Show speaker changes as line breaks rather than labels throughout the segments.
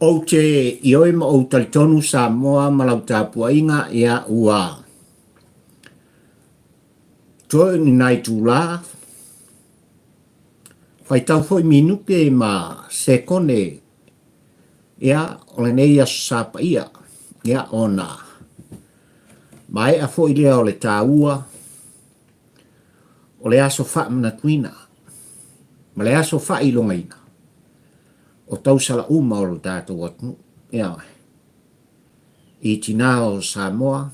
Ou te ioe ma ou talitonu Samoa ma lau tapuaiga ia ua toe ni nai itula, faitau foi minute ma sekone ia o lenei Aso Sa paia ia ona maea foi lea o le taua o le aso faamanatuina ma le aso faailogaina o tausala uma o lo tatou atunuu. Ioe. I tinā o Samoa,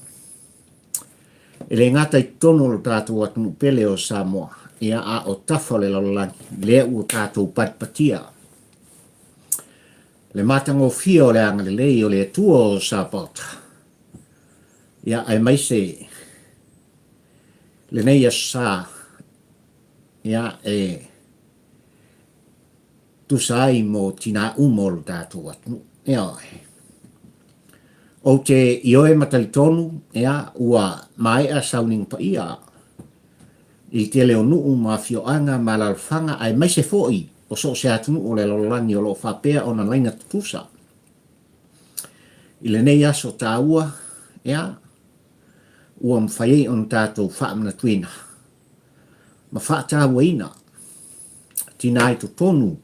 e le gata i totonu o lo tatou atunuu pele o Samoa, ia a o tafa o le lalolagi, lea ua tatou patipatia le matagofie o le agalelei o le Atua o Sapaota, ia aemaise lenei Aso Sa, ia e tusa ai mo tinā uma o lo tatou atunuu. Ioe. Ou te ioe ma talitonu, ia, ua maea sauniga paia i le tele o nuu ma afioaga ma alalafaga aemaise foi o so o se atunuu o le lalolagi o lo o faapea ona laina tutusa i lenei aso taua, ia, ua mafai ai ona tatou faamanatuina ma faatauaina tinā i totonu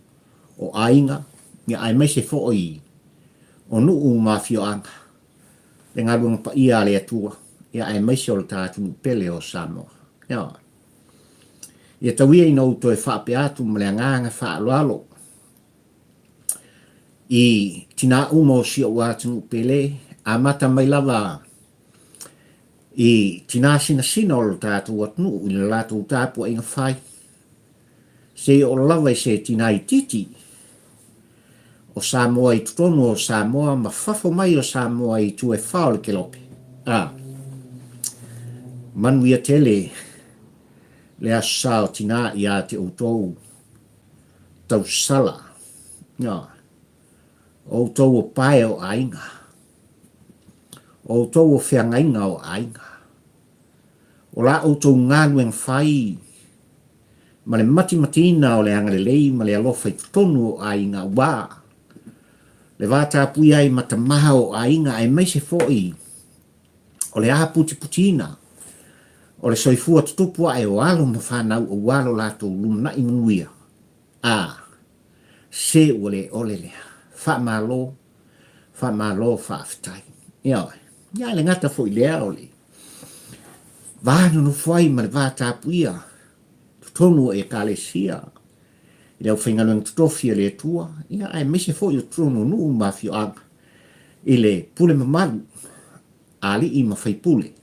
o aiga ia aemaise foi o nuu ma afioaga le galuega paia a le Atua ia aemaise o le ta atunuu pele o Samoa. Ioe. Ia tau ia ina ou toe faapea atu ma le agaga faaaloalo i tinā uma o si ou atunuu pele, amata mai lava i tinā sinasina o lo tatou atunuu i le latou tapuaiga fai, seia oo lava i se tinā itiiti o Samoa i totonu o Samoa ma fafo mai o Samoa i itu e wha o le kelope. A, manuia tele le aso sa o tinā iā te outou tausala. Ioe. O outou o pae o aiga. O outou o feagaiga o aiga. O la outou galuega fai ma le matimatiina o le agalelei ma le alofa i totonu o aiga aua le va tapuia ai ma tama o aiga aemaise foi o le aputiputiina o le soifua tutupu ae o alo ma fanau aua lo latou lumanai manuia. A, se ua le ole lea. Faamalo, faamalo faafetai. Ioe. Ia e le gata foi i lea o le va nonofo ai ma le va tapuia totonu o Ekalesia i le aufaigaluega totofi a le Atua, ia aemaise foi o totonu o nuu ma afioaga i le pule mamalu a alii ma faipule,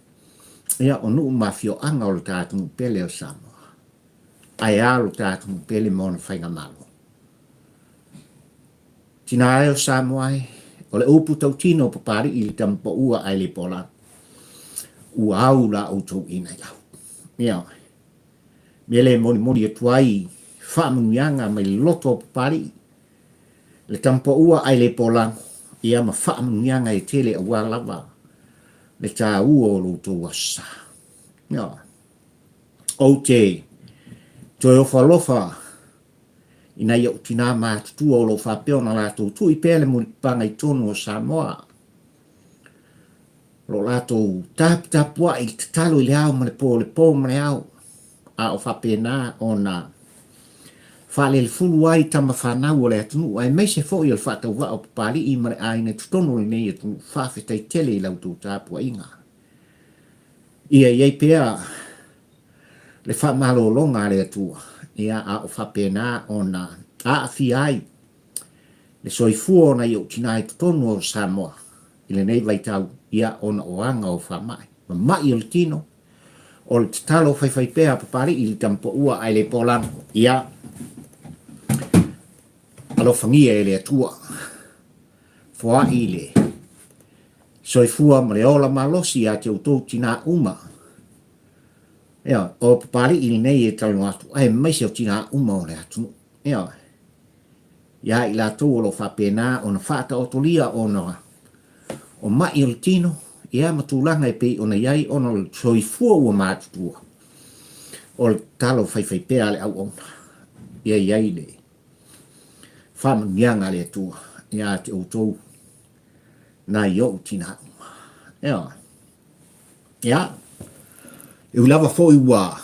ia o nuu ma afioaga o le ta atunuu pele o Samoa. Ae a lo ta atunuu pele ma ona faigamalo. Tina e o Samoa e, o le upu tautino o Papali'i i le tama paua ae le pola, ua au la outou ina i lau. Ioe. Mea lea e molimoli atu ai faamanuiaga mai le loto o Papali'i, le tama paua ae le polago, ia ma faamanuiaga e tele aua lava le taua o lo outou aso sa. Ioe. Ou te toe ofo alofa i nai ou tinā matutua o lo o faapea ona latou tui pea le mulipapaga i totonu o Samoa. O lo o latou taputapuai i le tatalo i le ao ma le po, le po ma le ao, a o faapena ona faalelefulu ai tama fanau o le atunuu, aemaise foi o le faatauvaa o Papali'i ma le aiga i totonu o lenei atunuu. Faafetai tele i la outou tapuaiga. Ia i ai pea le faamalologa a le Atua, ia, a o faapena ona aafia ai le soifua o nai ou tinā i totonu o Samoa i lenei vaitau, ia, ona o aga o faamai, ma ma'i o le tino, o le tatalo faifaipea a Papali'i i le tama paua ae le polago, ia, alofagia e le Atua, foai le soifua ma le ola malosi ia te outou tinā uma. Ioe, o Papali'i lenei e talanoa atu, aemaise o tinā uma o le atunuu. Ioe. Ia i latou o lo o faapena ona faataotolia ona o ma'i o le tino, ia ma tulaga e pei ona i ai ona o le soifua ua matutua, o le tatalo faifaipea a le auauna, ia i ai le faamanuiaga a le Atua. Ia te outou nai ou tinā uma. Ioe. Ia, e ui lava foi ua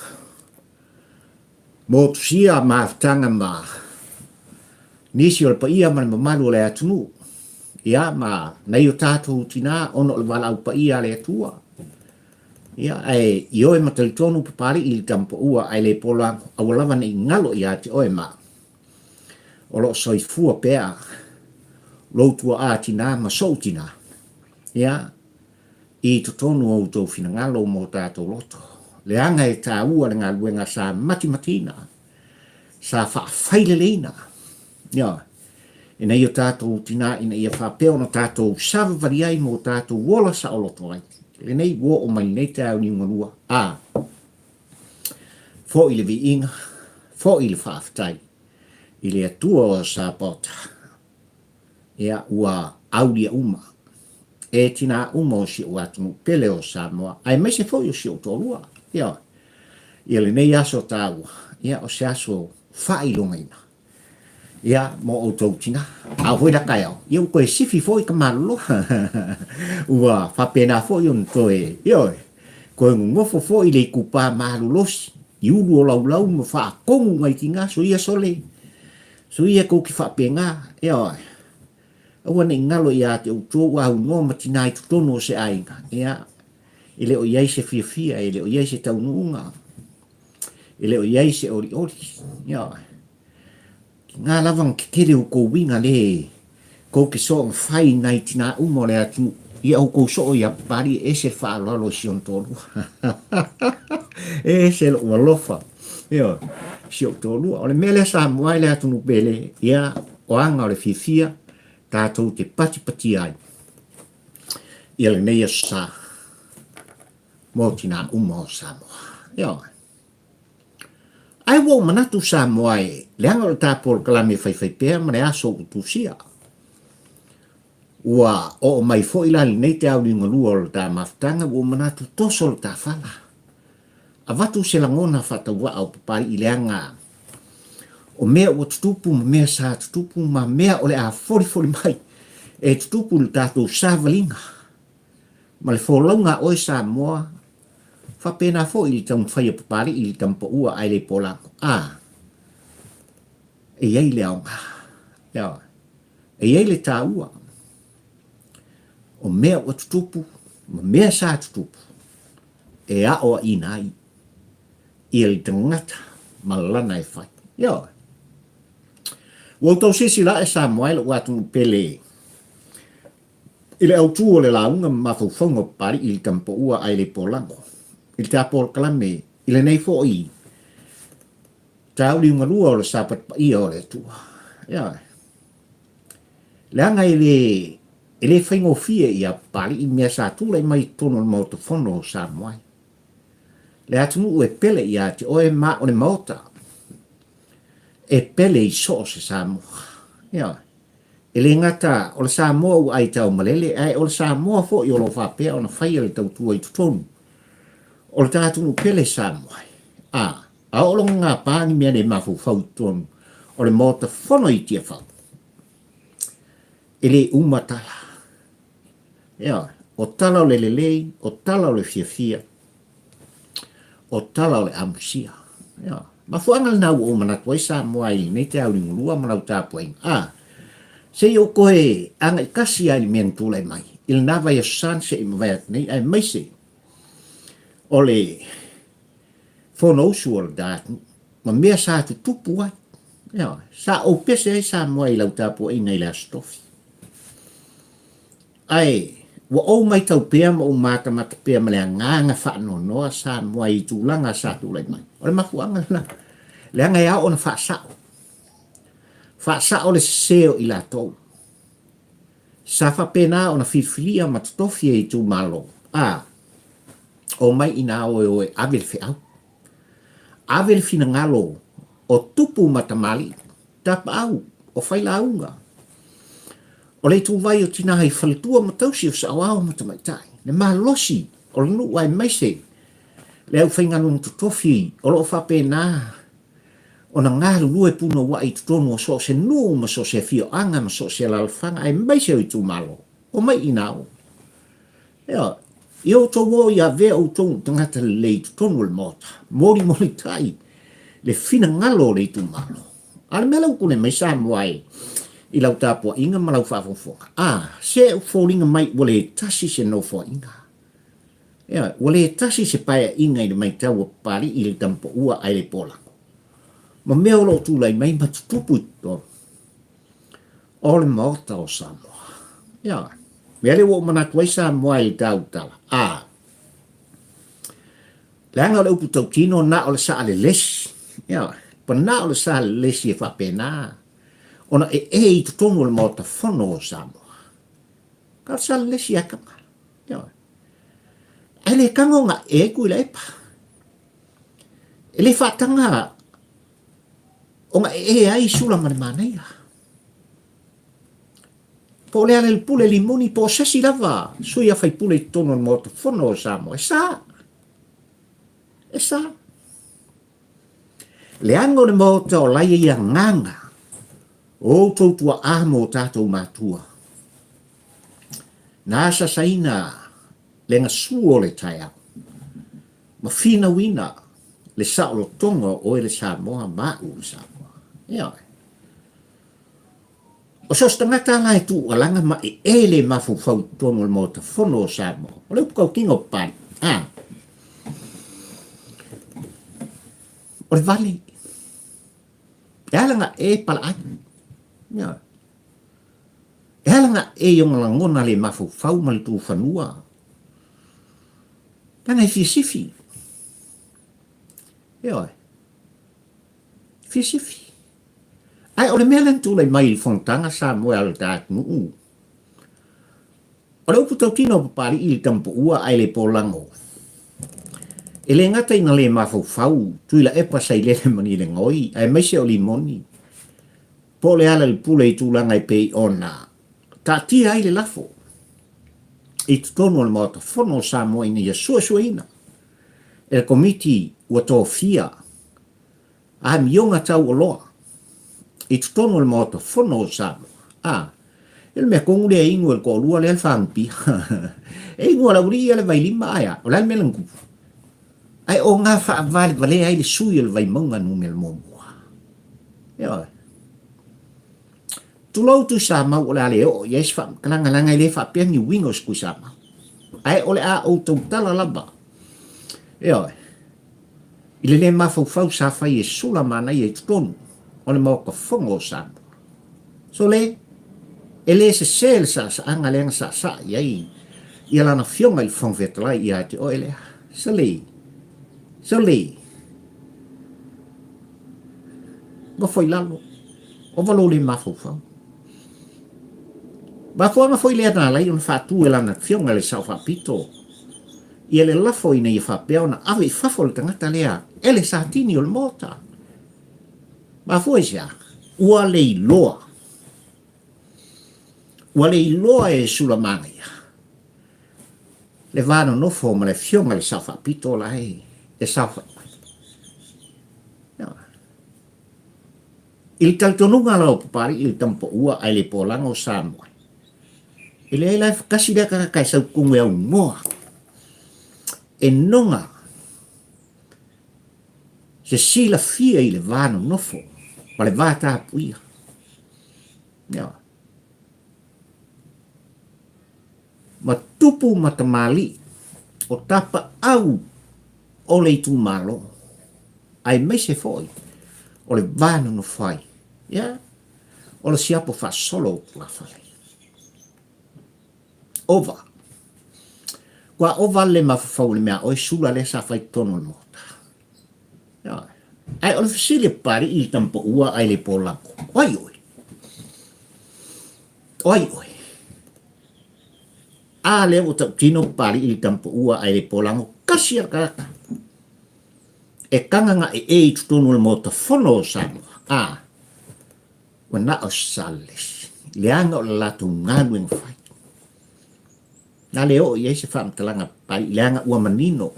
motusia mafutaga ma nisi o le paia ma le mamalu o le atunuu, ia, ma nai o tatou tinā ona o le valaau paia a le Atua. Ia, ae ioe ma talitonu Papalii i le tamapaua ae le poloago, aua lava ne i galo ia te oe ma o lo o soifua pea lou tuaa tinā ma sou tinā. Ia, i totonu o outou finagalo ma o tatou loto, leaga e taua le galuega sa matimatiina, sa faafaileleina, ioe, e nai o tatou tinā ina ia faapea ona tatou savavali ai ma o tatou ola saoloto ai, lenei ua oo mai lenei taeao liugalua, a foi le viiga, foi le faafetai i le Atua o Sapaota. Ia, ua aulia uma e tinā uma o si ou atunuu pele o Samoa, aemaise foi o si ou toalua. Ioe. Ia lenei aso taua, ia, o se aso faailogaina, ia, mo outou tinā. A oo foi la taeao, ia ua toe sifi foi ka malolo. Ua faapena foi ona toe, ioe, toe nonofo foi le itupa malolosi i ulu o laulau ma faatonu nai tinā, soia sole Soia kou ke faapena, ioe, aua ne i galo ia te outou aunoa ma tinā i totonu o se aiga, ia, e le o i ai se fiafia, e le o i ai se taunuuga, e le o i ai se olioli, ioe. Ngā lava na tetele o kou uiga le kou ke soonga fai nai tinā uma o le atunuu, ia oukou soo ia Papalii e ese le faaaloalo i si ona toalua. E ese lou alofa, ioe, si ou toalua. O le mea lea Samoa e le atunuu pele, ia, o aga o le fiafia tatou te patipatia ai ia lenei aso sa mo tinā uma o Samoa. Ioe. Ae ua ou manatu Samoa e, leaga o le ta polokalame faifaipea ma le aso ua tusia. Ua oo mai foi la lenei te auliugalua o le ta mafutaga ua ou manatu toso le ta fala. Avatu se lagona faatauvaa o Papali'i leaga o mea ua tutupu ma mea sa tutupu ma mea o le a folifoli mai e tutupu i le tatou savaliga ma le folauga a oe Samoa Faapena foi i le taumafai a Papalii i le tamapaua ae le polago. A, e i ai le aoga. Ioe. E i ai le taua o mea ua tutupu ma mea sa tutupu e aoaina ai ia le tagata ma lana e fai. Ioe. Ua outou silasila ae Samoa e lou atunuu pele I le autū o le lauga ma mafaufauga o Papali'i i le tamapaua ae le polago i le tapolokalame i lenei foi tauliugalua o le Sapatu Paia o le Atua. Ioe. Leaga e le e le faigofie ia Papali'i mea sa tulai mai i totonu o le Maota Fono o Samoa. Le atunuu e pele ia te oe ma o le Maota e pele i so o se Samoa. Ioe. E le gata o le Samoa ua ai taumalele, ae o le Samoa foi o lo o faapea ona faia le tautua i totonu o le ta atunuu pele Samoa. A, a oo lona gapa ni mea le mafaufau i totonu o le Maota Fono i Tiafau, e le uma tala. Ioe, o tala o le lelei, o tala o le fiafia, o tala o le amusia. Ioe. Mafuaaga lena ua ou manatu ai Samoa i lenei te auligulua ma lau tapuaiga. A, se i ou toe agai tasi lava i le mea na tulai mai i lena vaiaso sa na se i mavae atu nei, aemaise o le Fonousu o le atunuu ma mea sa tutupu ai. Ioe. Sa ou pese ai Samoa i lau tapuaiga i le Aso Tofi. Ae, ua ou maitau pea ma ou matamata pea ma le agaga faanoanoa Samoa i tulaga sa tulai mai. O le mafuaaga lena, leaga e ao ona faasao. Faasao le sese o i latou. Sa faapena ona filifilia ma totofi e itumalo, a, omai inā oe o e ave le feau. Ave le finagalo o tupu ma tamalii, tapaau, o failauga, o le ituvai o tinā i faletua ma tausi o saoao ma tamaitai, le malosi o le nuu aemaise le aufaigaluega totofi o lo o faapena. ona galulue punouai i totonu o so o se nuu ma so o se afioaga ma so o se alalafaga aemaise o itumalo. Omai i ina o. Ioe. Ia outou o ia avea outou tagata lelei i totonu o le Maota, molimolitai le finagalo o le itumalo. A o le mea lea ua tulai mai Samoa e i lau tapuaiga ma lau faafogafoga, a, se ua foliga mai ua le tasi se nofoaiga. Ioe, ua le tasi se paeaiga i le matau a Papalii i le Tamapaua ae le Polago. Ma mea o lo o tulai mai ma tutupu i totonu o le Maota o Samoa. Ioe, mea lea ua ou manatu ai Samoa i le tautala, a, leaga o le upu tautino na o le saalelesi, ioe, pa na o le saalelesi e faapena ona ee i totonu o le Maota Fono o Samoa. Ka o le saalelesi lava e taga. Ioe. Ae le tago ona ee ai Tuilaepa. E le faataga ona ee ai Sula ma le Manaia. Po o Lealailepule Limoni, po o se isi lava sui a faipule i totonu o le Maota Fono o Samoa. E sa. E sa. Leaga o le Maota o la e i ai agaga o outou tuaa ma o tatou matua. Na asasaina le gasu o le taeao ma finauina le saolotoga o oe le Samoa ma au le Samoa. Ioe. O so o se tagata la e tuualaga ma ee le mafaufau i totonu o le Maota Fono o Samoa, o le upu tautino o Papalii, a, o le vale. E ala na e palaai. Ioe. E ala na e i ona lagona le mafaufau ma le tufanua. Leaga e fia sifi. Ioe. Fia sifi. Ae o le mea lea na tulai mai i le fonotaga Samoa a le ta atunuu, o le upu tautino a Papalii i le Tamapuua ae le Polago. E le gata ina le mafaufau, Tuilaepa Sailele ma Nilegoi, aemaise o Limoni, po o Lealailepule i tulaga e pei ona taatia ai le lafo i totonu o le Maota Fono o Samoa ina ia suesueina e le Komiti ua tofia amioga taualoa i totonu o le Maota Fono o Samoa. A, e le mea tonu lea e inu e le toalua lea le fagupia. E inu a le aualii ia le vailima ae a, o le a le mea lea na tupu? Ae o na faavalevalea ai le sui o le Vaimauga numera muamua. Ioe. Tulou Tuisamau o le a le oo i ai se faamatalaga leaga e le faapea ni uiga o se Tuisamau. Ae o le a ou tautala lava. Ioe. I le le mafaufau sa fai e Sula Manaia i totonu o le Maota Fono o Samoa. Sole, e le sese le saasaaga lea na saasaa i ai ia lana Afioga i le Fofoga Fetalai ia te oe lea. Sole, sole, nofo i lalo, ova lou le mafaufau. Mafuaaga foi lea na ala ai ona faatu e lana Afioga i le Sao Faapito ia le lafo ina ia faapea ona ave i fafo le tagata lea e le Satini o le Maota. Mafua i se a? Ua le iloa. Ua le iloa e Sulamanaia le va nonofo ma le afioga i le Sao Faapito la e e saofai mai. I le talitonuga la o Papalii i le Tamapaua ae le Polaga o Samoa, e leai la e tasi lea tagata e sau totonu e aunoa, e noga se silafia i le va nonofo ma le va tapuia. Ioe. Ma tupu ma tamalii o tapaau o le itumalo, aemaise foi o le va nonofo ai, ia, o le siapo faasolo o tulafale. Ova. Kua ova le mafaufau i le mea oe sula lea sa fai totonu o le maota. Ioe. Ae o le fesili a Papalii i le tamapaua ae le polago. O ai oe? O ai oe? A lea ua tautino Papalii i le tamapaua ae le polago kasi a le tagata. E taga na ee i totonu o le Maota Fono o Samoa. A, ua na o Sales, leaga o le latou galuega fai. Na le oo i ai se faamatalaga Papalii, leaga ua manino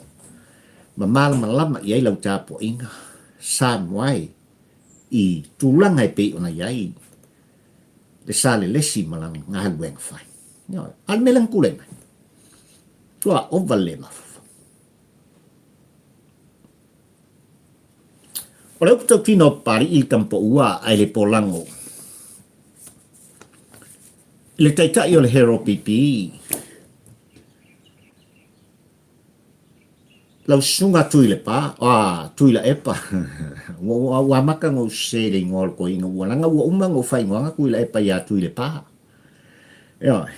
ma malamalama i ai lau tapuaiga, Samoa e. i tulaga e pei ona i ai le Salelesi ma lana galuega fai. Ioe. A o le mea lea na tulai mai, ua ova le le mafaufau. O le upu tautino a Papalii i Tamapaua ae le polago i le taitai o le Hero PP, lau susuga Tuilepa, a, Tuilaepa, ua, ua amata ona ou sese i le igoa o le toeaina, ua leaga ua uma ona ou faaigoaina Tuilaepa ia Tuilepa. Ioe.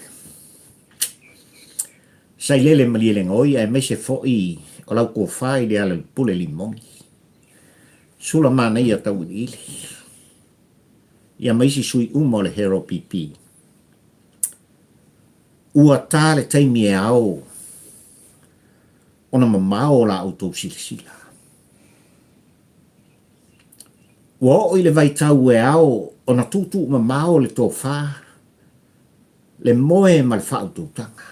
Sailele Malielegaoi aemaise foi o lau tofa i Lealailepule Limoni. Sula manaia tauiliili. Ia ma isi sui uma o le Hero PP. Ua ta le taimi e ao ona mamao la outou silasila. Ua oo i le vaitau e ao ona tuutuumamao le tofa le moe ma le faautautaga.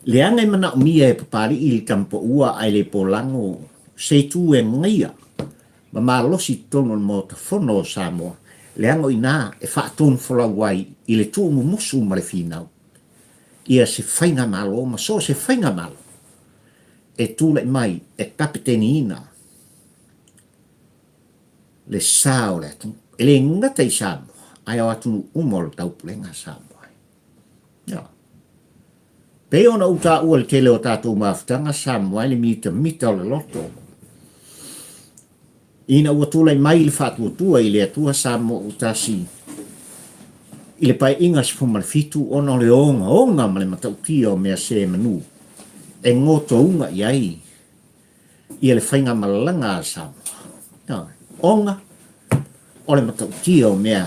Leaga e manaomia e Papalii le tamapaua ae le polago se itu e gaia ma malosi i totonu o le Maota Fono o Samoa, leaga o i ina e faatonufolau ai i le tuumumusu ma le finau ia se faigamalo ma so o se faigamalo e tulai mai e kapeteniina le sa o le atunuu. E le gata i Samoa, ae o atunuu uma o le taupulega a Samoa. Ia. Pei ona ou taua i le tele o tatou mafutaga Samoa i le mitamita o le loto. Ina ua tulai mai le faatuatua i le Atua Samoa ua tasi i le Paeaiga 17 ona o le ogaoga ma le matautia o mea se manu e gotouga i ai ia le faigamalaga a Samoa. Ona o le matautia o mea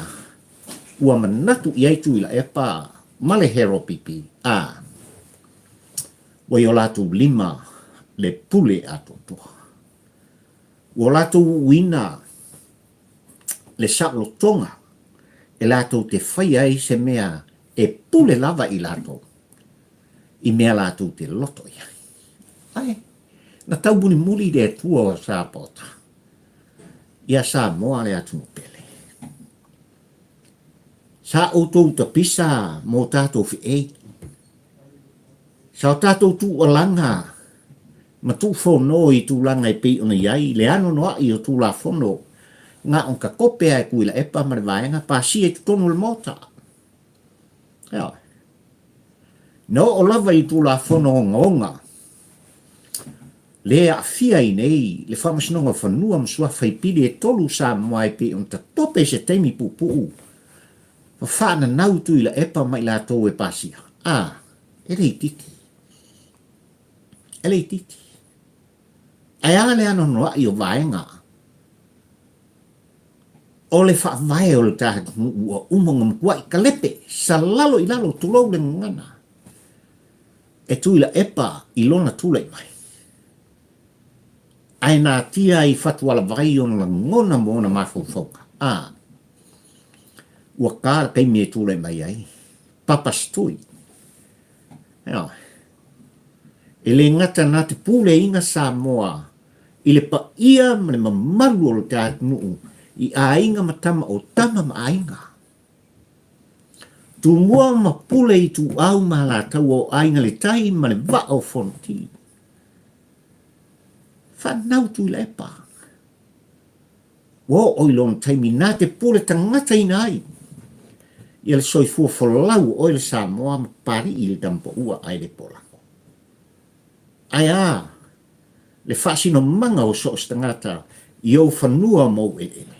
ua manatu i ai Tuilaepa ma le Hero PP, a ua i o latou lima le pule atoatoa. Ua latou uuina le saolotoga e latou te faia ai se mea e pule lava i latou i mea latou te loto i ai. Ae na taumulimuli le Atua o Sapaota ia Samoa le atunuu pele. Sa outou tapisa mo tatou feei. Sa o tatou tuualaga ma tuufono i tulaga e pei ona i ai le anoanoai o Tulafono na o tatope a e Tuilaepa ma le vaega pasia i totonu o le Maota. Ioe. Na oo lava i Tulafono ogaoga le aafia ai nei le Faamasinoga o Fanua ma Suafa i pili e tolu Samoa e pei ona tatope i se taimi puupuu ma faananau Tuilaepa ma i latou e pasia. A, e le itiiti. E le itiiti. Ae a le anoanoai o vaega o le faavae o le ta atunuu ua uma ona matuai kalepe, salalo i lalo, tulou le gagana, e Tuilaepa i lona tulai mai. Ae natia ai i fatualavai ona lagona ma ona mafaufauga, a ua ta le taimi e tulai mai ai Papa Setui. Ioe. E le gata na te puleina Samoa i le paia ma le mamalu o le ta atunuu i aiga ma tama o tama ma aiga. Tumua ma pule ituau ma Alataua o Aiga le Tai ma le Vaa o Fonoti. Whanau Tuilaepa. Ua oo i lona taimi na te pule tagataina ai ia le soifua folau o oe le Samoa ma Papalii i le tamapaua ae le polago. Ae a le faasinomaga o so o se tagata i ou fanua ma ou eleele?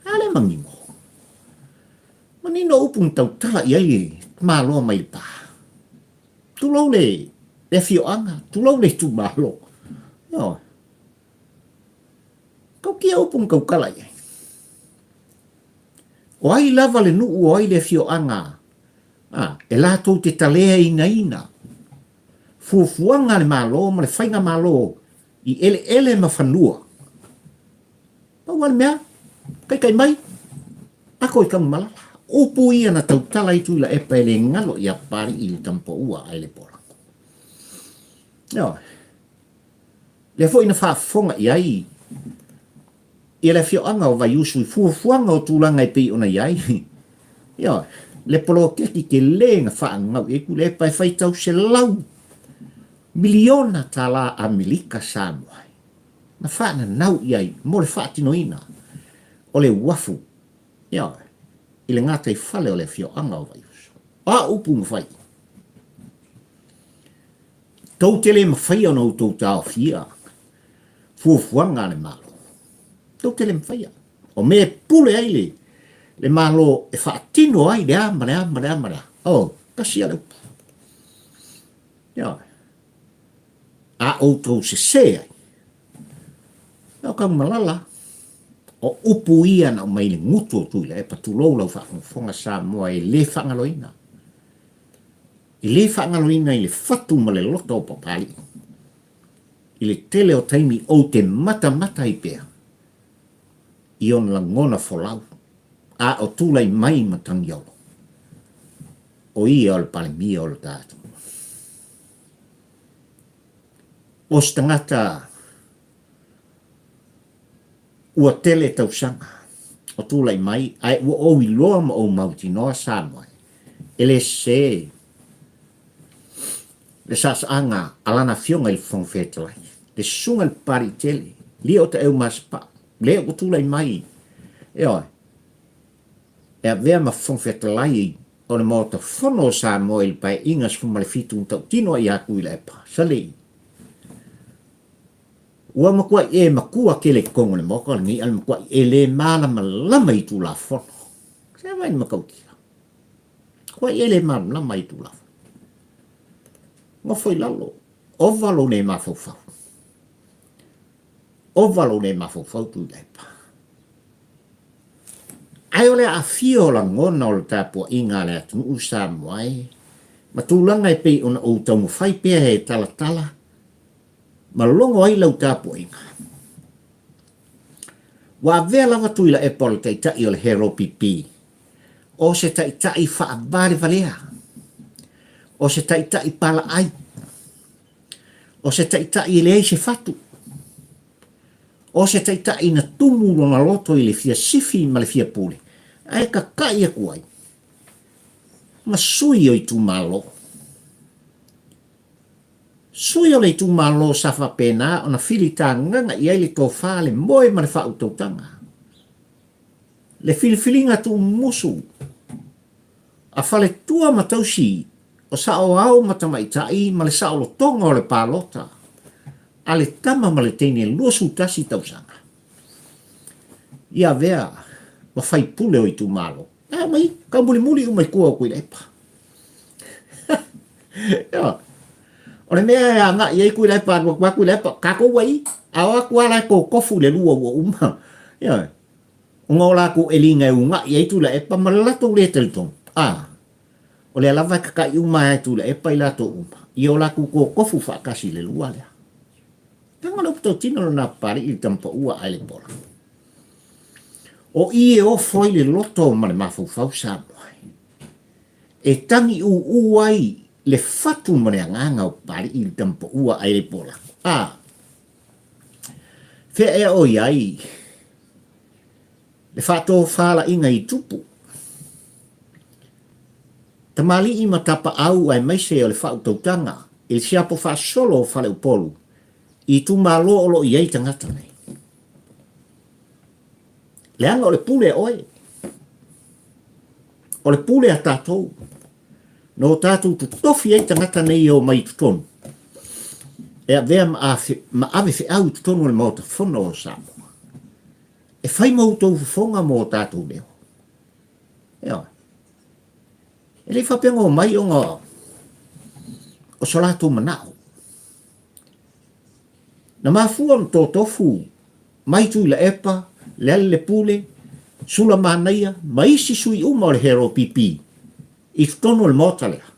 A lea manino. Manino upu na tautala i ai le tamaloa mai le pa. Tulou le afioaga, tulou le itumalo. Ioe. Tautia upu na tautala i ai. O ai lava le nuu, o ai le afioaga, a, e latou te taleainaina fuafuaga a le Malo ma le faigamalo i eleele ma fanua. Pau lava le mea, kaikai mai, ako i Tanumalala. Upu ia na tautala i Tuilaepa e le galo ia Papalii i le Tamapaua ae le Polago. Ioe. Lea foi na faafofoga i ai Ia le afioaga o Vaiusu i fuafuaga o tulaga e pei ona i ai, ioe, le poloketi tele na faagau i ai Tuilaepa e faitau $100 miliona Amerika Samoa ai, na faananau i ai mo le faatinoina o le uafu, ioe, i le gataifale o le afioaga o Vaiusu. O a upu na fai? Tou te le mafaia ona outou taofia fuafuaga a le Malo. Tou te le mafaia. O mea e pule ai le, le Malo e faatino ai le a ma le a ma le a ma le a. Oh, tasi a le upu. Ioe. A outou sese ai, o Tanumalala, o upu ia na aumai i le gutu o Tuilaepa, tulou lau faafogafoga Samoa e le faagaloina. E le faagaloina i le fatu ma le loto o Papalii. I le tele o taimi ou te matamata ai pea i ona lagona folau a o tulai mai Matagiolo, o ia o le Palemia o le ta atunuu. O se tagata ua tele tausaga o tulai mai ae ua ou iloa ma ou mautinoa Samoa e le sese le saasaaga a lana afioga i le Fofoga Fetalai, le Susuga i le Papaliitele, Lio Taeu Masepau, le ua tulai mai, ioe, e avea ma Fofoga Fetalai o le Maota Fono o Samoa i le Paeaiga 17 na tautino ai ia Tuilaepa. Salei. Ua matuai e matua tele i totonu o le Maota lenei a le matuai e le malamalama i Tulafono. Se vai le matautia. Matuai e le malamalama i Tulafono. Nofo i lalo, ova lou le mafaufau. Ova lou le mafaufau Tuilaepa. Ae o le aafia o lagona o le tapuaiga a le atunuu Samoa e, ma tulaga e pei ona ou taumafai pea e talatala ma logo ai lau tapuaiga. Ua avea lava Tuilaepa o le taitai o le HRPP o se taitai faavalevalea, o se taitai palaai, o se taitai e leai se fatu, o se taitai na tumu lona loto i le fia sifi ma le fia pule, ae tata'i atu ai ma sui o itumalo. Sui o le itumalo sa faapena ona filitagaga i ai le tofa, le moe ma le faautautaga. Le filifiliga tuumusu a faletua ma tausi o saoao ma tamaitai ma le saolotoga o le palota a le tama ma le teine 21 tausaga i avea ma faipule o itumalo. Ae omai taumulimuli uma i tua o Tuilaepa. Ioe. O le mea e agai i ai Tuilaepa, alu atu lava Tuilaepa, tatou ua i, a o atu lava la e totofu i le lua ua uma. Ioe. Ona o latou eliga e una'i ai Tuilaepa ma le latou le talitonu. A, o lea lava e tata'i uma lava e Tuilaepa i latou uma i o latou totofu faatasi i le lua lea. Leaga o le upu tautino lena a Papalii i le tama paua a Ailepola. O i e ofo ai le loto ma le mafaufau Samoa. E tagiūū ai le fatu ma le agaga o Papalii i le tama paua a Ailepola. A, fea ea o i ai le faatofalaiga i tupu, tamalii ma tapaau aemaise o le faautautaga i le siapo faasolo o Faleupolu i itumalo o lo o i ai tagata nei. Leaga o le pule a oe, o le pule a tatou, na o tatou totofi ai tagata nei e omai i totonu, e avea ma, ma ave feau i totonu o le Maota Fono o Samoa. E fai ma outou fofoga mo o tatou leo. Ioe. E le i faapea na omai ona o so latou manao. Na mafua ona totofu mai Tuilaepa, Lealailepule, Sulamanaia ma isi sui uma o le HRPP i totonu o le Maota lea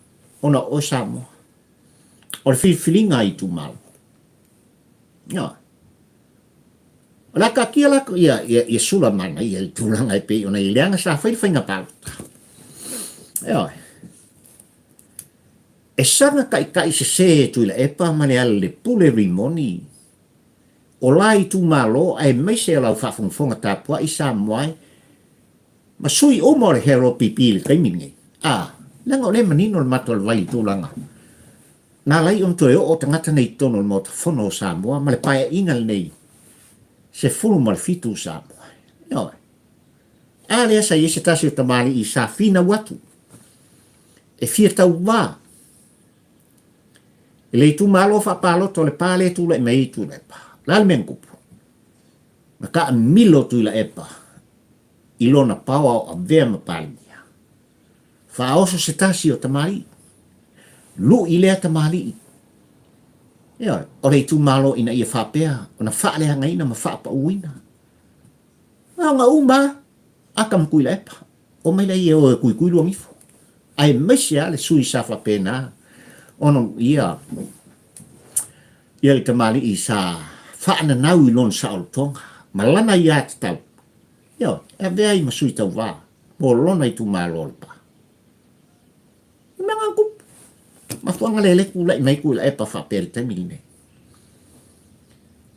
ona o oe Samoa. O le filifiliga a itumalo. Ioe. O le a taatia la ia, ia, ia Sulamanaia i le tulaga e pei ona i ai, leaga sa fai le faiga palota. Ioe. E saga taitai sese e Tuilaepa ma Lealailepule Rimoni. o la itumalo aemaise o lau faafogafoga tapuai Samoa e, ma sui uma o le HRPP i le taimi lenei. A, leaga o lea e manino le mata o le vai i le tulaga na ala ai ona toe oo tagata nei i totonu o le Maota Fono o Samoa ma le Paeaiga lenei 17 Samoa. Ioe. A lea sa i ai se tasi o tamalii sa finau atu e fia tauva i le itumalo faapalota o Lepa lea e tulai mai ai Tuilaepa. O le a le mea na tupu? Na taamilo Tuilaepa i lona paoa o avea ma Palemia. Faaoso se tasi o tamalii. Lui lea tamalii. Ioe, o le itumalo ina ia faapea ona faaleagaina ma faapauina. Na ona uma lava, aka ma Tuilaepa. Omai laia e o e tuitui luagifo. Aemaise lava le sui sa faapena ona ia ia le tamalii sa faananau i lona saolotoga ma lana aiatatau, ioe, e avea ai ma sui tauva mo lona itumalo o Lepa. O le mea lena tupu. Mafuaaga lea lea tulai mai ai Tuilaepa faapea i le taimi lenei.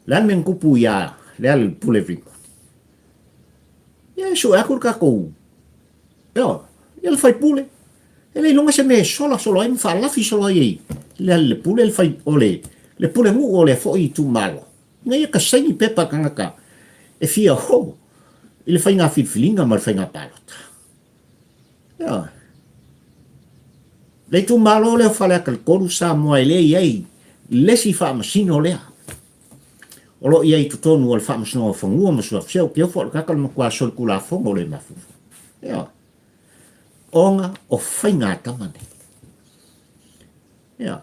O le a le mea na tupu ia Lealailepule Rimoni? Ia e sue atu le tatou, ioe, ia le faipule. E le iloga se mea e sola solo ai ma faalafi solo ai e Lealailepule le fai, o le, le pulenuu o lea foi itumalo. Ina ia kasaini pepa a tagata e fia o i le faiga filifiliga ma le faiga palota. Ioe. Le itumalo lea o Faleata le 3 Samoa e le i ai le isi faamasino lea. O lo o i ai i totonu o le Faamasinoga o Fanua ma Suafa. Se ou te ofo o le tagata o le matua solitulafono le mafaufau. Ioe. Ona o faiga a tama nei. Ioe.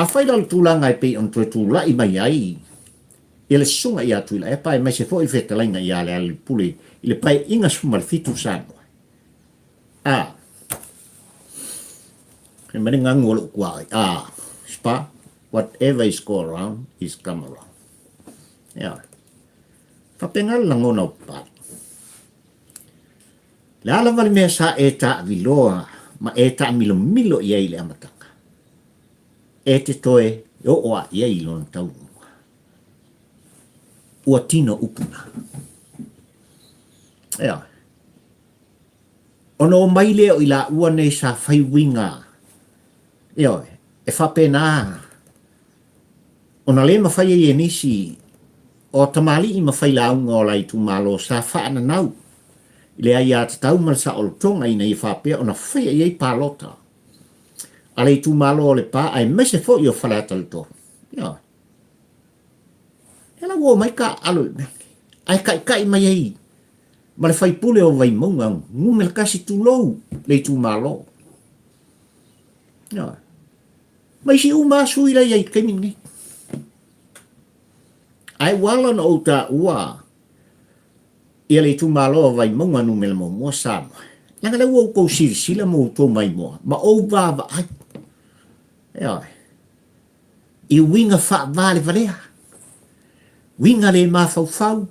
Afai la o le tulaga e pei ona toe tulai mai ai ia le susuga ia Tuilaepa aemaise foi le fetalaiga ia Lealailepule i le Paeaiga 17 Samoa, a, fai mai le ganu o lou tuaoi, a, spa, whatever is go around is come around. Ioe. Faapena le lagona o Papalii. Le a lava le mea sa e taaviloa ma e taamilomilo i ai i le amataga, e te toe oo a i ai i lona taunuuga. Ua tino upu na. Ioe. Ona omai lea o i laua nei sa fai uiga, ioe, e faapena ona le mafai ai e nisi o tamalii ma failauga o la itumalo sa faananau i le aiatatau ma le saolotoga ina ia faapea ona faia i ai palota a le itumalo o Lepa aemaise foi o Faleata le 3. Ioe. Ia la ua omai taaalo i le mea lenei, ae taitai mai ai ma le faipule o Vaimauga numera tasi tulou le itumalo. Ioe. Ma isi uma lava sui la i ai i le taimi lenei. Ae ua ala ona ou taua ia le itumalo o Vaimauga numera muamua Samoa, leaga lea ua outou silasila ma outou maimoa ma ou vaavaai, ioe, i uiga faavalevalea, uiga le mafaufau,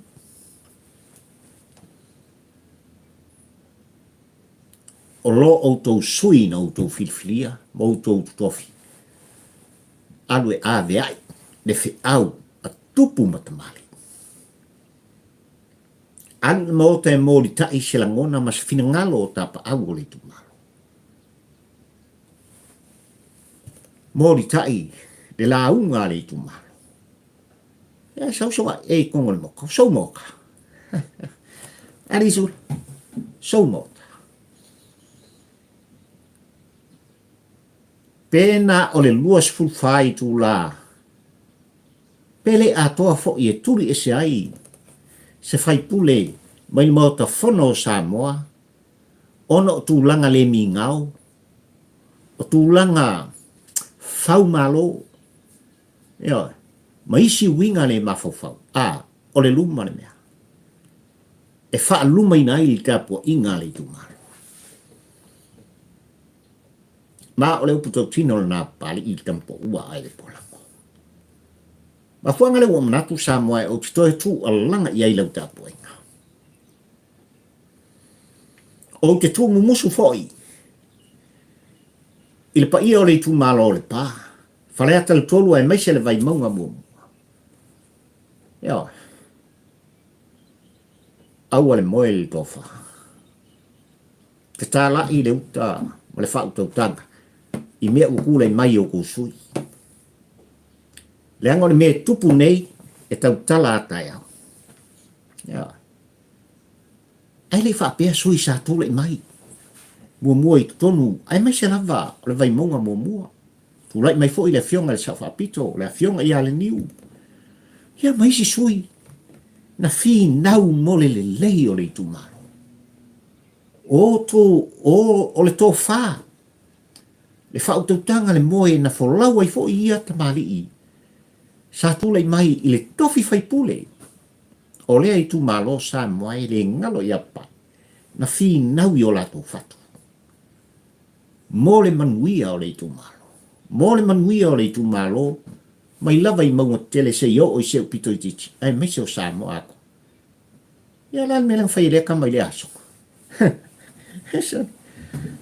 o lo outou sui na outou filifilia ma outou totofi, alu e aveai le feau a tupu ma tamalii. Alu i le Maota e molitai se lagona ma se finagalo o tapaau o le itumalo. Molitai le lauga a le itumalo. E sau soga e i kongo le moka. Sou moka. Ali su. Sou moka. Pena o le 24 itula Pe le atoa foi e tuli ese ai se faipule mai le Maota Fono o Samoa ona o tulaga le migao, o tulaga faumalo, ioe, ma isi uiga le mafaufau, a, o le luma le mea e faalumaina ai le tapuaiga a le itumalo. Ma o le upu tautino lena Papalii i le tamapoua a le Polago. Mafuaaga lea ua ou manatu Samoa e ou te toe tuualalaga i ai lau tapuaiga. Ou te tuumumusu foi i le paia o le itumalo o Lepa, Faleata le 3 aemaise le Vaimauga muamua. Ioe. Aua le moe i le tofa. Tatala'i le uta ma le faautautaga i mea ua tulai mai i outou sui. Leaga o le mea e tupu nei e tautala a taeao. Ioe. Ae le i faapea sui sa tulai mai muamua i totonu aemaise lava o le Vaimauga muamua. Tulai mai foi le Afioga i le Sao Faapito, le Afioga ia Leniu, ia ma isi sui na finau mo le lelei o le itumalo. O, to, o, o le tofa, le faautautaga le moe na folau ai foi ia tamalii sa tulai mai i le tofi faipule o lea itumalo Samoa e le galo ia Papai na finau i o latou fatu mo le manuia o le itumalo. Mo le manuia o le itumalo mai lava i mauga tetele seia oo i se pito itiiti aemaise o Samoa atoa. Ia o le a le mea lea na fai e lea tama i lea aso?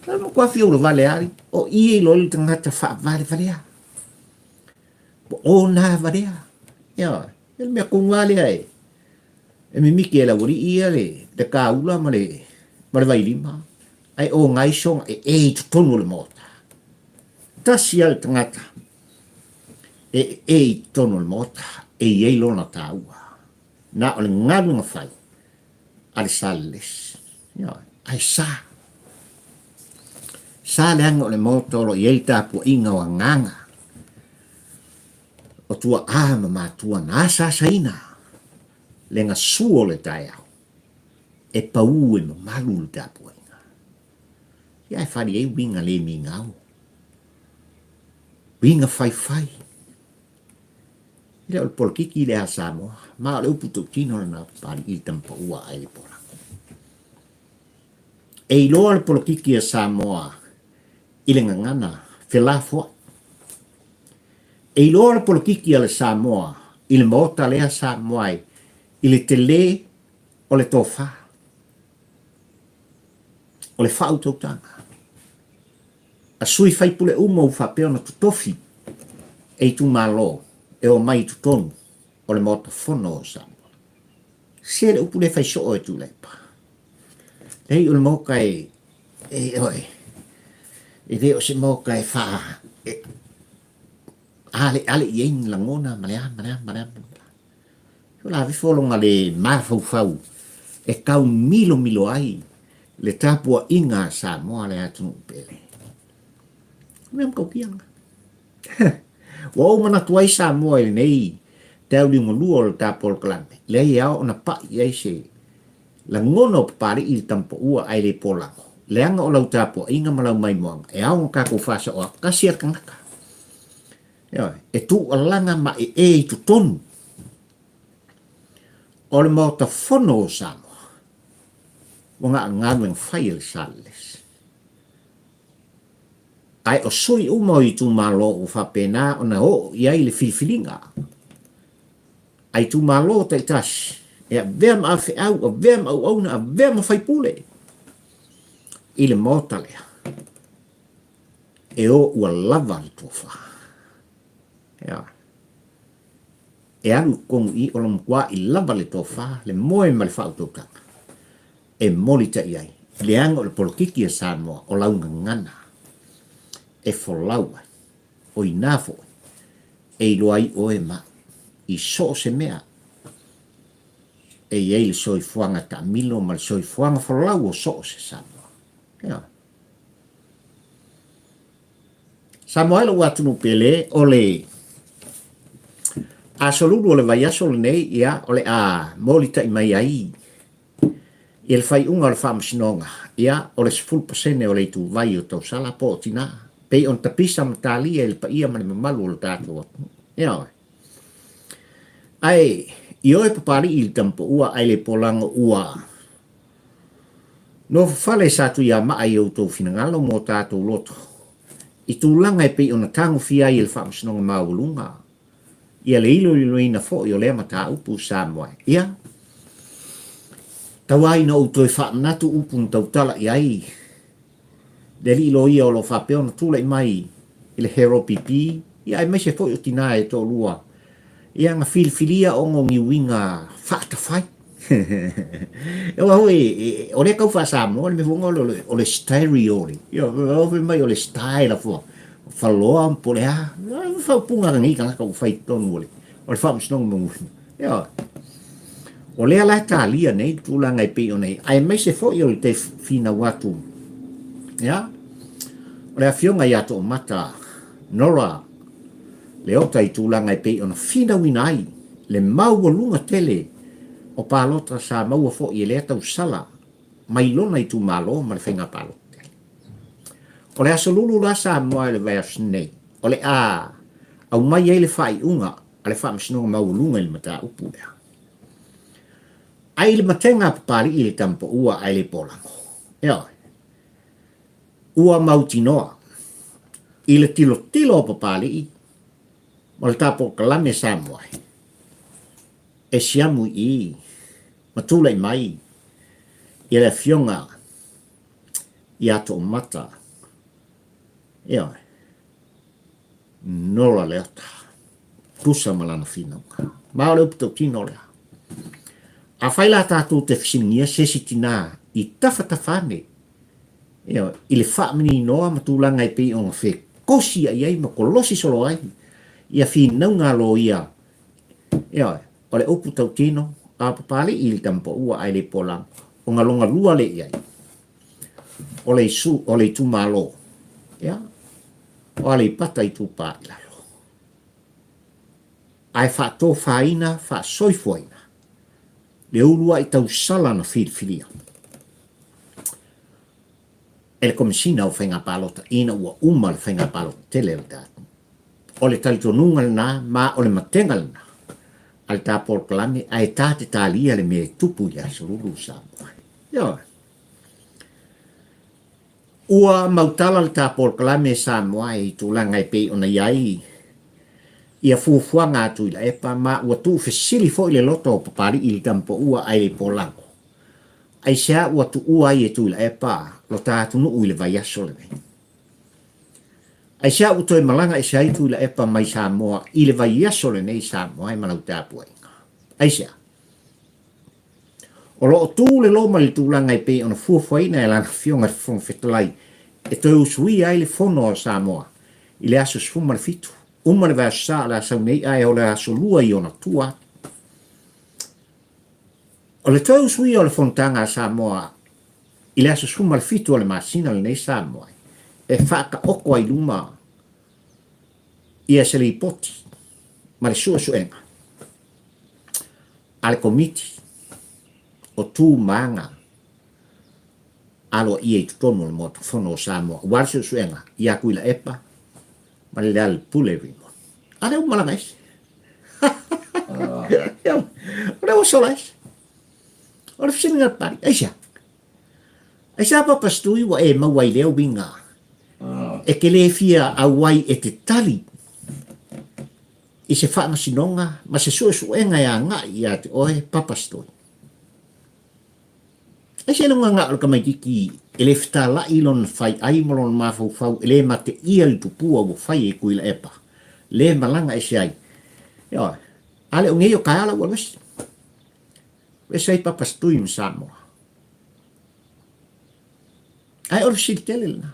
O le matua fiu vale lava, o i e iloa ai le tagata faavalevalea. Po o nā valea. Ia, o le mea tonu lava lea e, e mimiti e le aualii ia le, le kāula ma le, ma le vailima, ae o ngai soga e e i totonu o le maota. Tasi lava le tagata e e i totonu o le maota e i ai lona taua. Na o le galuega fai a le Salelesi. Ioe, ae sa. Sa leaga o le maota o lo o i ai le tapuaiga o agaga o tuaa ma matua na asaasaina le gasu o le taeao e pau e mamalu le tapuaiga. Ia ae fali ai uiga le migao, uiga faifai. E le o le polokiki lea a Samoa, ma o le upu tautino lena Papalii i le tama paua a Aele Polako. E iloa le polokiki a Samoa i le gagana felafoai. E iloa le polokiki a le Samoa i le maota lea Samoa e i le tele o le tofa, o le faautautaga. A sui faipule uma ua faapea ona totofi e itumalo e omai i totonu o le Maota Fono o Samoa. Se le upu lea fai soo e Tuilaepa. Leai o le Maota e, e, oe, e le o se Maota e faa, e, aleale i ai ni lagona ma le a, ma le a, ma le a, ma le a. O la avefa o lona le mafaufau e tau milomilo ai le tapuaiga a Samoa le atunuu pele. O mea matautia lena. Ua ou manatu ai Samoa i lenei taeauliugalua o le ta polokalame, leai e ao ona pai i ai se lagona o Papalii i le tamapaua ae le polago, leaga o lau tapuaiga ma lau maimoaga e ao ona tatou faasaoa tasi a le tagata. Ioe, e tuualaga ma e e i totonu o le Maota Fono o Samoa, ua na o le galuega fai a le Salelesi. Ae o sui uma o itumalo ua faapena ona oo i ai le filifiliga a itumalo taitasi e avea ma afeau, avea ma auauna, avea ma faipule i le Maota lea. E o ua lava le tofa. Ioe. E alu i totonu i o le matua'i lava le tofa, le moe ma le faautautaga e molita'i ai, leaga o le polokiki a Samoa o lau gagana e folau ai. O inā foi e iloa ai oe ma au i so o se mea e i ai le soifuaga taamilo ma le soifuaga folau o so o se Samoa. Ioe. Samoa e lou atunuu pele, o le aso lulu o le vaiaso lenei, ia, o le a molita'i mai ai i le faaiuga o le Faamasinoga, ia, o le 10% o le ituvai o tausala po o tinā, pei ona tapisa ma talia i le paia ma le mamalu o le tatou atunuu. Ioe. Ae, ioe Papalii i le tamapaua ae le polago ua Nofofale sa Tuiamaa i outou finagalo mo tatou loto i tulaga e pei ona tagofia ai e le Faamasinoga Maualuga ia le iloiloina foi o lea mataupu Samoa. Ia, tau ai ina ou toe faamanatu upu na tautala i ai le alii loia o lo o faapea ona tulai mai i le Hero PP, ia aemaise foi o tinā e toalua. Ia na filifilia ona o ni uiga faatafai. Aua foi o lea tau faa-Samoa le mea foi lea o le stereo le, ia fai mai o le style of faloa po o le a. O faaupuga a lenei tagata ua fai i totonu o le Faamasinoga Maualuga. Ioe. O lea la e talia nei le tulaga e pei ona i ai, aemaise foi o le te finau atu, ia, o le afioga ia Toomata Nora Leota i tulaga e pei ona finauina ai le maualuga tele o palota sa maua foi e lea tausala mai lona itumalo ma le faiga palota tele. O le Aso Lulu la Samoa i le vaiaso nei, o le a aumai ai le faaiuga a le Faamasinoga Maualuga i le mataupu lea. Ae i le matega a Papalii i le tamapaua ae le polago. Ioe. Ua mautinoa i le tilotilo a Papalii ma le tapolokalame Samoa e siamu i i ma tulai mai i le afioga ia Toomata, ioe, Nora Leota, tusa ma lana finauga. Ma o le upu tautino lea. Afai la tatou te fesiligia se isi tinā i tafatafa ane, ioe, i le faamaninoa ma tulaga e pei ona fekosi i ai ma kolosi solo ai ia finauga a loia, ioe, o le upu tautino, a Papalii i le tamapaua ae le pola, ona lona lua lea i ai, o le isu, o le itumalo, ia, o Aleipata Itupa i Lalo. Ae faatofaina, faasoifuaina le uluai tausala na filifilia e le Komesina o Faiga Palota ina ua uma le faiga palota tele a le tatou. O le talitonuga lena ma o le matega lena a le ta polokalame ae ta te talia le mea e tupu i le Aso Lulu Samoa. Ioe. Ua mautala le ta polokalame Samoa i tulaga e pei ona i ai ia fuafuaga a Tuilaepa ma ua tuufesili foi le loto o Papalii i le tamapaua ae le polago. Aisea ua tuua ai e Tuilaepa lo ta atunuu i le vaiaso lenei? Aisea ua toe malaga ese ai Tuilaepa mai Samoa i le vaiaso lenei Samoa e ma lau tapuaiga? Aisea? O lo o tu le loma i le tulaga e pei ona fuafuaina e lana Afioga i le Fofoga Fetalai e toe usuia ai le Fono a Samoa i le aso 17, uma le vaiaso sa o le a sau nei ae o le aso Lua i ona tua atu. O le toe usuia o le Fonotaga a Samoa i le aso 17 o le masina lenei Samoa e faataoto ai luma ia se lipoti ma le suesuega a le Komiti o Tu ma Aga Aloaia i totonu o le Maota Fono o Samoa aua le suesuega ia Tuilaepa ma le Lealailepule Rimoni. A lea ua malaga ese. O lea ua sola ese. O le fesiliga a le Papalii, aisea? Aisea Papa Stui ua e maua ai lea uiga e te le fia auai e te tali i se faamasinoga ma se suesuega e agai ia te oe Papa Stui? Aisea le ugaga o le tamaititi e le fetalai lona faiai ma lona mafaufau e le mateia le tupua ua fai e Tuilaepa, le malaga ese ai? Ioe, a le o nei o taeao la ua alu ese. Ese ai Papa Stui ma Samoa. Ae o le fesili tele lena.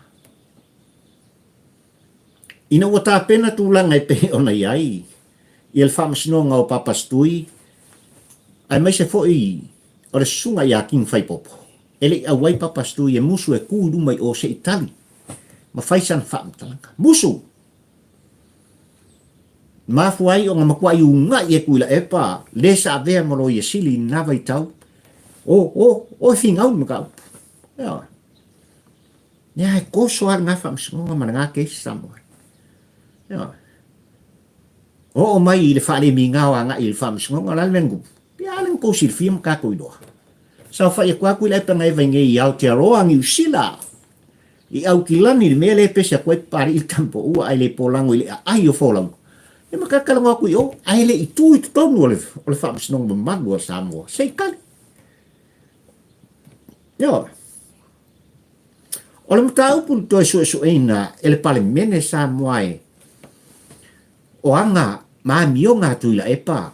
Ina ua tapena tulaga e pei ona i ai ia le faamasinoga o Papa Stui, aemaise foi o le susuga ia King Faipopo, e le i auai Papa Stui e musu e tu i luma i o se i tali ma fai sana faamatalaga. Musu! Mafua ai ona matuai uga'i e Tuilaepa le sa avea ma Loia Sili i lena vaitau, o, o, o e finau le mataupu. Ioe. Ia, e toso lava lena faamasinoga ma lena case Samoa. Ioe. Oo mai i le faalemigao agai i le faamasinoga, o le a le mea na tupu? Ia, a lea na tou silafia ma tatou iloa. Saofai atu lava Tuilaepa na eva i nei i Aotearoa, Niu Sila, i Aukilani, le mea lea e pese atu ai Papalii i le tamapaua ae le polago i le aai o folauga. Ia ma talanoa atu i o, ae le i tu i totonu o le, o le faamasinoga mamalu a Samoa, se i tali. Ioe. O le mataupu na toe suesueina e le Palemene Samoa e o aga ma amioga a Tuilaepa,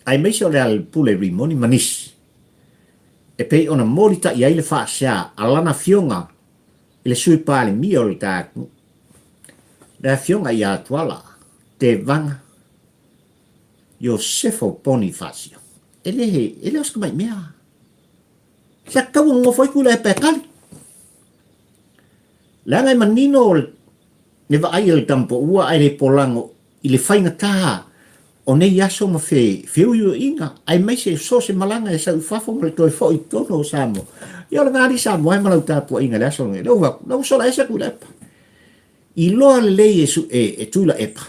aemaise o Lealailepule Rimoni ma nisi, e pei ona molitai ai le faasea a lana afioga i le Sui Palemia o le ta atunuu, le Afioga ia Tuala Tevaga Iosefo Ponifasio. E le, e le o se tamai mea. Sa tatau ona nofo ai Tuilaepa e tali. Leaga e manino le vaai a le tamapaua ae le polago i le faigata o nei aso ma fe, feuiuiga, aemaise so o se malaga e sau i fafo ma le toe foi i totonu o Samoa. Ia o lena alii Samoa e ma lau tapuaiga i le aso lenei. Lea ua fai atu, ua sola ese Tuilaepa. Iloa lelei e, e, e Tuilaepa,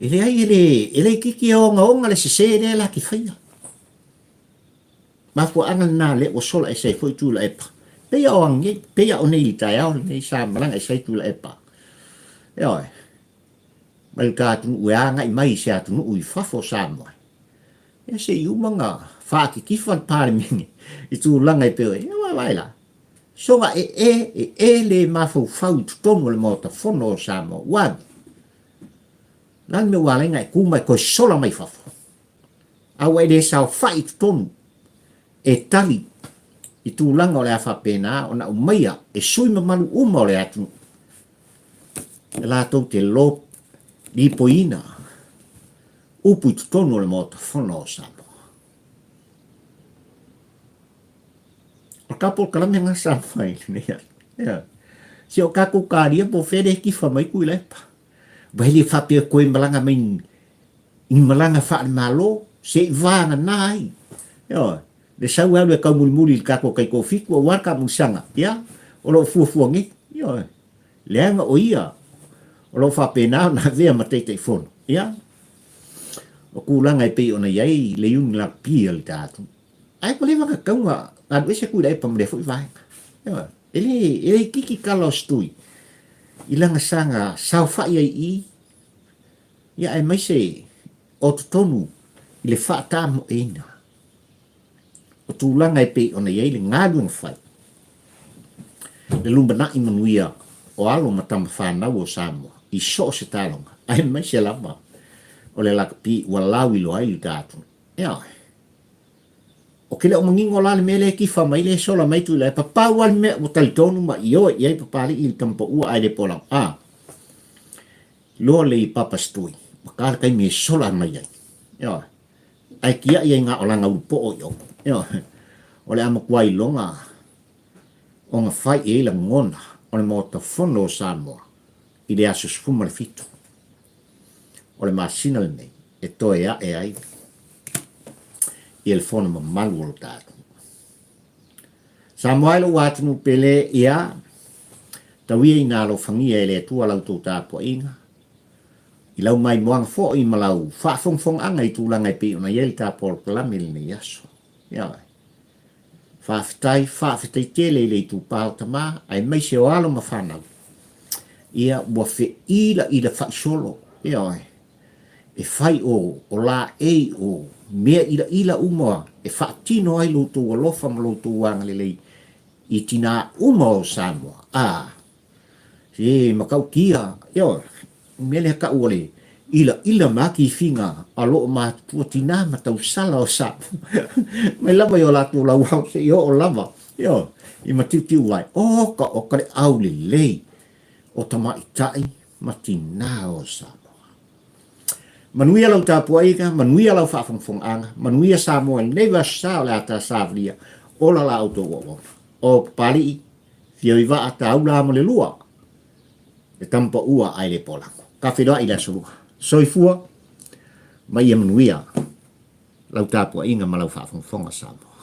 e leai e le, e le itiiti e ogaoga le sese lea la te faia. Mafuaaga lena lea ua sola ese ai foi Tuilaepa. Pei o anei, pei o nei i le taeao lenei sa malaga ese ai Tuilaepa. Ioe. Mai le ta atunuu e agai mai i se atunuu i fafo o Samoa. Ia se i uma na faatitifa le Palemene i tulaga e pei o ia vaavaai la. Soga e e, e e le mafaufau i totonu o le Maota Fono o Samoa. Ua agi. La le mea ua ala ai na e tu ma e toe sola mai fafo. A ua e le saofai i totonu e tali i tulaga o le a faapena ona aumaia e sui mamalu uma o le atunuu e latou te lo lipoiina upu i totonu o le Maota Fono o Samoa. O ka polokalame lena sa fai lenei aso. Ioe. Se o tatou kalia po o fea lea e tifa mai Tuilaepa. Ua le faapea koe malaga mai ni malaga faale-Malo se i vagana ai. Ioe. Le sau e alu e taumulimuli i le tatou taitoafitu aua le taamilosaga, ia, o lo o fuafua nei. Ioe. Leaga o ia o lo o faapena ona avea ma Taitaifono. Ia, o tulaga e pei ona i ai le Iuni Lakapi a le ta atunuu. Ae ua leva ona tatau ona alu ese Tuilaepa ma lea foi vaega. Ioe. E le, e le itiiti tala o se tui i lana saga saofai ai i i, ia aemaise o totonu i le faatamoeina o tulaga e pei ona i ai le galuega fai, le lumanai manuia o alo ma tama fanau o Samoa i so o se taloga, aemaise lava o le lakapi ua lauiloa ai le ta atunuu. Ioe. Ou te le o manino la le mea lea e tifa mai lea e sola mai Tuilaepa, pau lava le mea ua talitonu ma ioe i ai Papalii i le tama paua ae le polau. A, loa le i papa se tui, ua ta le taimi e sola mai ai. Ioe. Ae tiai ai na o lana ulu poo i o. Ioe. O le a matua iloga ona fai i ai lagona o le Maota Fono o Samoa i le aso 17 o le masina lenei e toe ae ai ia le fono mamalu o lo ta atunuu. Samoa e lou atunuu pele, ia, tau ia ina alofagia e le Atua la outou tapuaiga, i lau maimoaga foi ma lau faafogafogaaga i tulaga e pei ona i ai le ta polokalame i lenei aso. Ioe. Faafetai, faafetai tele i le itupa o tama, aemaise o alo ma fanau. Ia, ua feila ila faisolo, ioe, e fai o, o laei o mea ilaila uma e faatino ai lo outou alofa ma lo outou agalelei i tinā uma o Samoa. A, e matautia, ioe, mea lea tau o le ilaila ma tifiga a loo matutua tina ma tausala o Samoa mai lava i o latou lauao seia oo lava, ioe, i matiutiu ai. Oka oka le aulelei o tamaitai ma tinā o Samoa. Manuia lau tapuaiga, manuia lau faafogafogaaga, manuia Samoa i lenei vaiaso sa o le a ta savalia, ola la outou auauna. O Papalii, Fioivaa, Taula ma le lua, le tama paua ae le polago. Ka feiloai i le aso lua. Soifua ma ia manuia lau tapuaiga ma lau faafogafoga Samoa.